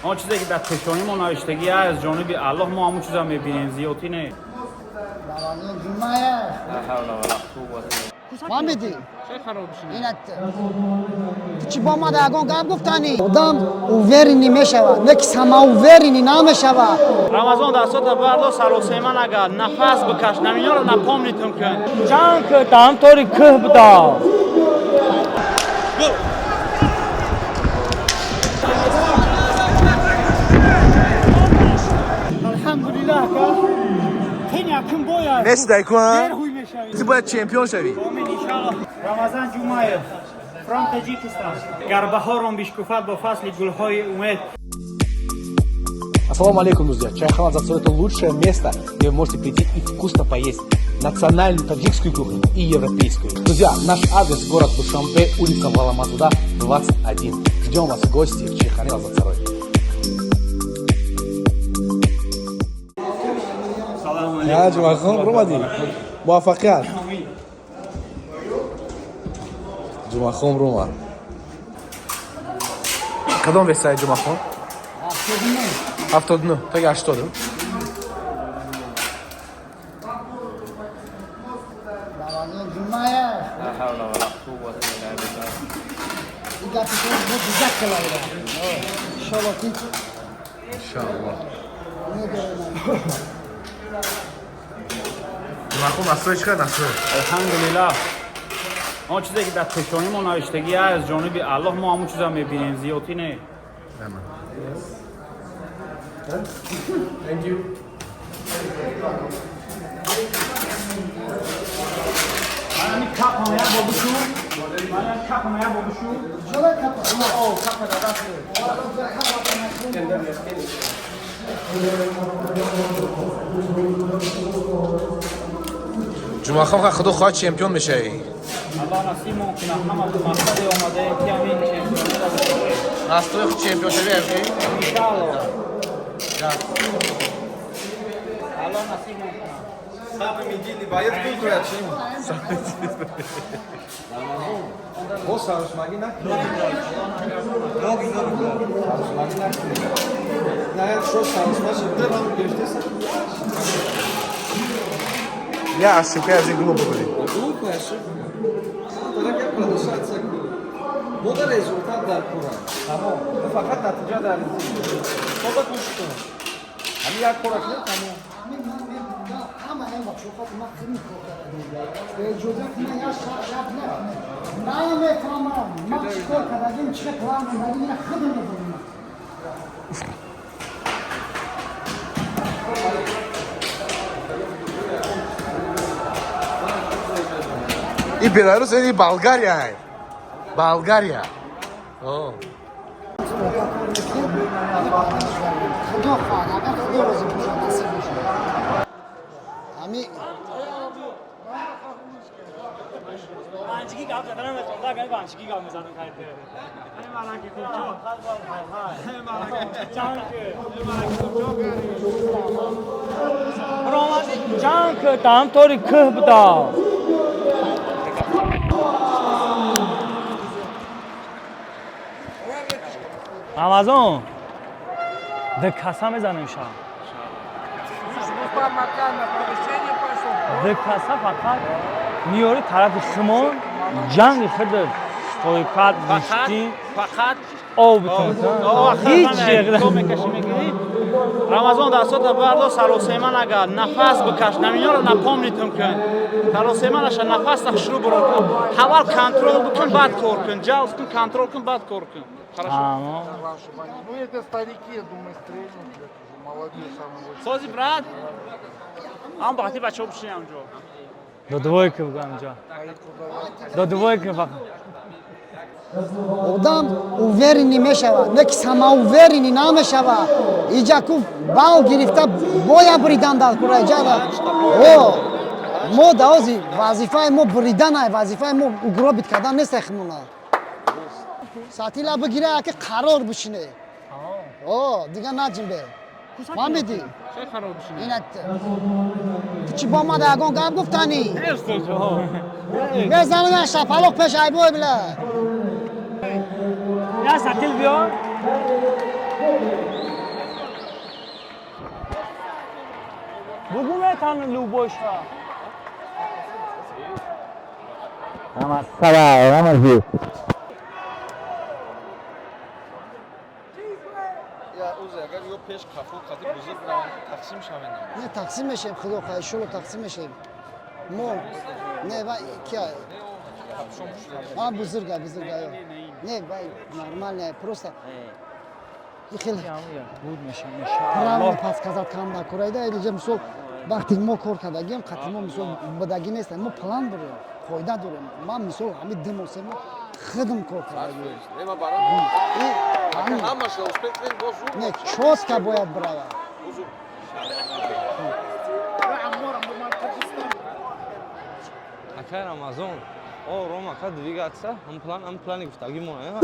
Он чизе ки дар пешонии мо навиштагӣ аз ҷониби Аллоҳ, мо ҳамон чиза мебинем, зиёдтӣ не. Фаҳмидӣ? Чӣ бо ма ягон гап гуфтанӣ? Одам уверенный мешавад, не ки самоуверенный намешавад. Рамазон, дастото бардор, саросема нагар, нафас бикаш, намиёро напомнитум кун. Ҷанг дамтори кӯҳ буда. Алҳамдулиллаҳ, ка тен якум бояд. Нест дай ку, а? Дер ҳуй мешавӣ. Ту бояд чемпион шавӣ. Омин, иншаллоҳ. Рамазан Ҷумаев from Таджикистан. Гар баҳорон бишкуфад бо фасли гулҳои умед. Ассаламу алейкум, друзья! Чайхана Лаззат-Сарой – это лучшее место, где вы можете прийти и вкусно поесть национальную таджикскую кухню и европейскую. Друзья, наш адрес – город Душанбе, улица Валамазуда, 21. Ждем вас в гости в Чайхане Лаззат-Сарой. Ҷумъахон, ромадӣ, муваффақият. Ҷумъахон ромад. Кадом весаи, Ҷумъахон? 79 таги 80. Ҷумаев. Ин гапи ту бо дигар калайра. Иншаллоҳ ки Иншаллоҳ. Ҷумъахон, настрой чӣ қадр, настрой? Алҳамдулиллаҳ, он чизе ки дар пешонии мо навиштагӣ аз ҷониби Аллоҳ, мо ҳамон чиза мебинем, зиёдтӣ не. Thank you. Манами капам як бор бишу, манами капам як бор бишу. О, капа дар даст. Ҷумъахон, худо хоҳад, чемпион мешавӣ. Аллоҳ насибмон кунад, ҳама бо мақсаде омадаем, ки ҳамин чемпиониро бишавем. Настрой чемпион шавӣ, ҳамки? Иншаллоҳ, Аллоҳ насибмон кунад. Самый медийный боец был Куячин. Бо саросмагӣ накунед. Ноги, ноги. Саросмагӣ накунед. На як шо саросма шуда, вам гирифтеса. Я ошибка аз ин глупо будӣ. Глупая ошибка. Тогда как продолжаться? Мода результат дар кора. Тамом. Фақат натиҷа дар Тоба гӯш кун. Ҳамин як кора кунед, тамом. Ҳама ин бачаҳо ман хеле кор кардам. Бе иҷозат ман як шаб намефаҳмам. Ман чӣ кор кардагим, чӣ план додагим, ина худам медонам. И Беларус, и Болгария. Болгария. О. Худо хоҳад, агар Худо розӣ бошад, насиб бошад. Ҳами Банчики гап заданам метонда, агар банчики гап мезанам кайте. Мараки кучо. Ҷанг. Ромади ҷанг дамтори кӯҳ буда. Рамазон, ду каса мезанем шаб. Ду каса фақат миёри тарафи шимол ҷанги худ стойкат гӯштӣ. Фақат об битон. Ҳеҷ. Мекашӣ, мегирӣ. Рамазон, дастото бардор, саросема нагар, нафас бикаш, намиёро напомнитум кун. Саросема наша, нафаста хушрӯ биро кун. Ҳаввал контрол бикун, баъд кор кун. Ҷалз кун, контрол кун, баъд кор кун. Хорошо. Ну, это старики, я думаю, стрельнут, блядь, уже молодежь самая больше. Сози, брат, ам бахти бачаҳо бишинем ҳамҷо. До двойка бугам ҷо. До двойка фақат. Одам уверенный мешавад, не ки самоуверенный намешавад. Иҷа ку бал гирифта боя бридан дар кура иҷа. О мо даози вазифаи мо бриданай, вазифаи мо угробить кардан нест. Эхмона сатила бигира, яке қарор бишине. О дига наҷимбе, фаҳмидӣ? Ина ту чӣ бо ма ягон гап гуфтанӣ? Мезанам як шапалоқ пеш айбой била. Я сатил биёр. Наметан любой ша. Я узе агар ё пеш кафо қати бузург раванд, тақсим шаванд. Не, тақсим мешавем, худо хоҳад, иншолло, тақсим мешавем. Мо не, вай кия? А, бузурга, бузурга. Не, вай нормально, просто хеле Буд мешам. Правильно подсказать кам курайда или мисол вақте мо кор кардагием, қати мо мисол будагӣ нестем, мо план дорем, қоида дорем. Ман мисол ҳами 2 моҳ, 3 моҳ худам кор кардагием. Не, ма барам. Ҳамаша успеть кунем, боз зур. Не, чётко бояд биравад. Бузург. Акай Рамазон, о Рома, ка двигаться, ам план, ам плани гуфтаги мо, э?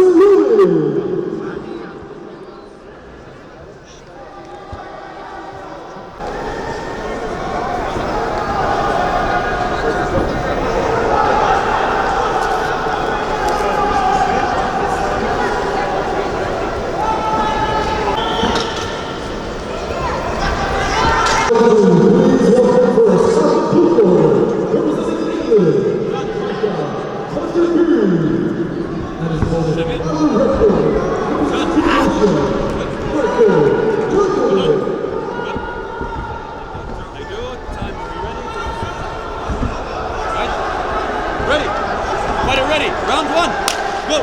Ready. Fighter ready. Round one. Go.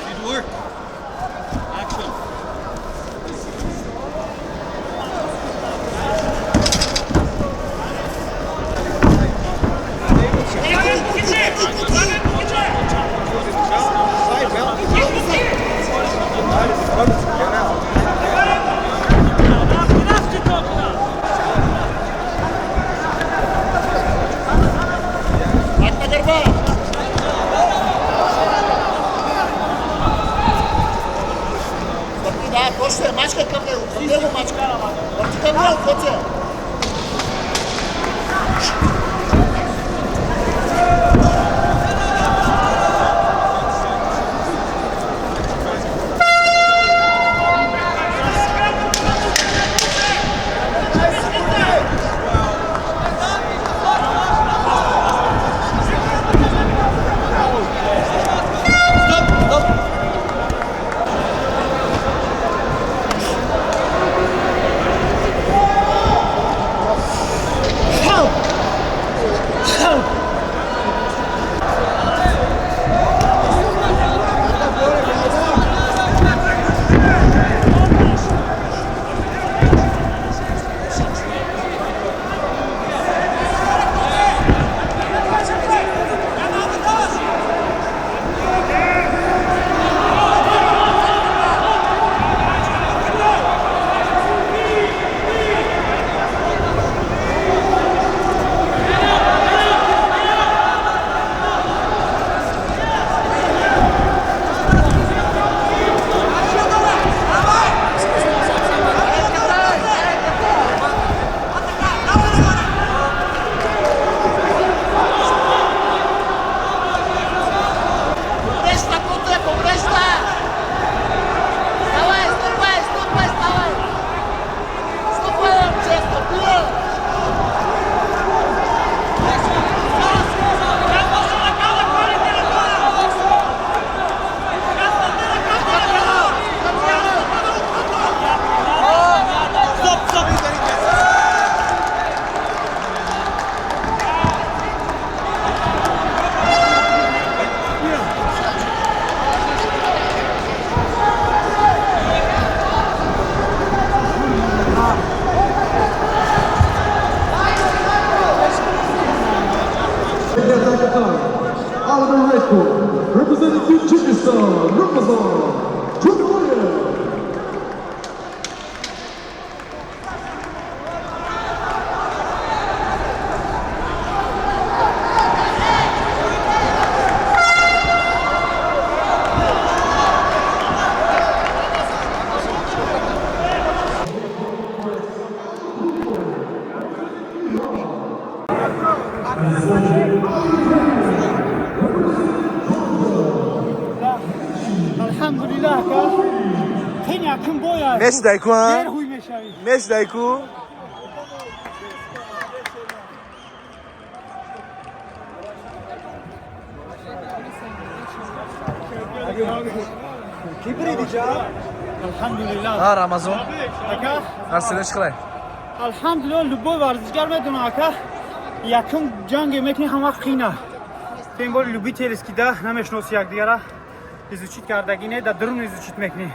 Good work. Action. Мешидай ку, а? Дер ҳуй мешавӣ. Мешидай ку. Алҳамдулиллаҳ. А, Рамазон. Ака. Арсенеш хилай. Алҳамдулиллаҳ, любой варзишгар медона, ака. Якум ҷанге мекунӣ, ҳама қина. Тем более любительский да, намешноси якдигара. Изучить кардагӣ не, да дарун изучить мекунӣ.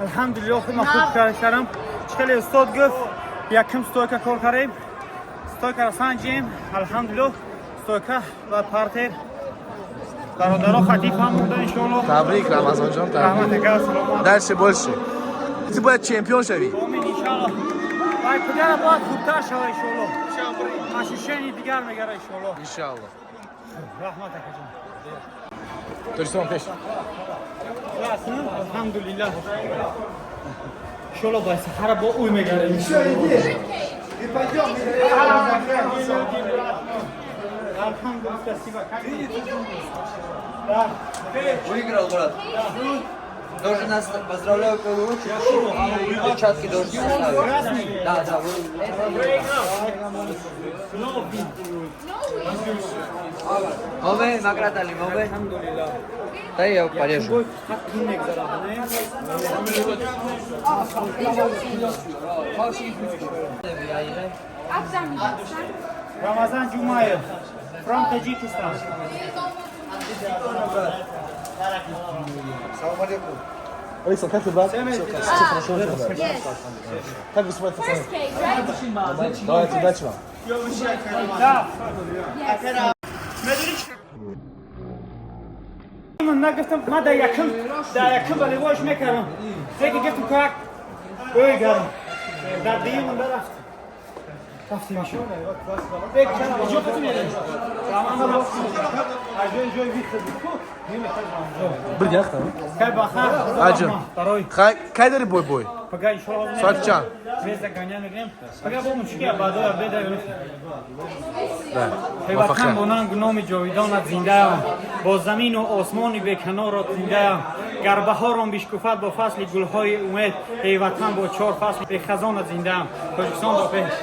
Алҳамдулиллаҳ, худ ман хуб кардам. Чӣ хеле устод гуфт, якум стойка кор кардем. Стойкаро санҷем. Алҳамдулиллаҳ, стойка ва партер. Бародаро хатиф ҳам монда, иншоаллоҳ. Табрик, Рамазонҷон, Раҳмат, табрик. ака, саломат. Дальше больше. Ту бояд чемпион шавӣ. Омин, иншоаллоҳ. Вай пудара бояд хубтар шава, иншоаллоҳ. Ощущение дигар мегара, иншоаллоҳ. Иншоаллоҳ. Раҳмат, акаҷон. Тоҷикистон пеш. Алҳамдулиллаҳ. Иншоаллоҳ, бай саҳара бо уй мегарем. Алҳамдулиллаҳ, спасибо. Как Да. Выиграл, брат. Должен нас поздравляю в первую очередь. Перчатки должен составить. Красный? Да, вы. Мове, Магратали, мове. Алҳамдулиллаҳ. Дай я порежу. Бой фақат қин мегзарад, не? Рамазан Ҷумаев from Tajikistan. Салам алейкум. Александр, как ты, брат? Все, все хорошо у тебя, брат? Как выступать, пацаны? First cage, right? Давайте, удачи вам. Да. Медонӣ чӣ? Ман нагуфтам, ман дар якум болевойш мекардам. Леки гуфтам, ки як ӯй гарм. Дар дуюм монда рафт. Рафтем. Иҷо кати мерем. Аз ҷои ҷои вихт ку. Бир яхта. Кай бахар. Аҷон. Барои Кай дори бой? Пага, иншоаллоҳ. Соати чанд? Веза ганя мегирем. Пага бо мушки баъдоя беда. Да. Ватан бо нангу номи ҷовидонат зиндаам, бо замину осмони беканорот зиндаам. Гар баҳорон бишкуфад бо фасли гулҳои умед, эй ватан, бо чор фасли бехазонат зиндаам. Тоҷикистон бо пеш!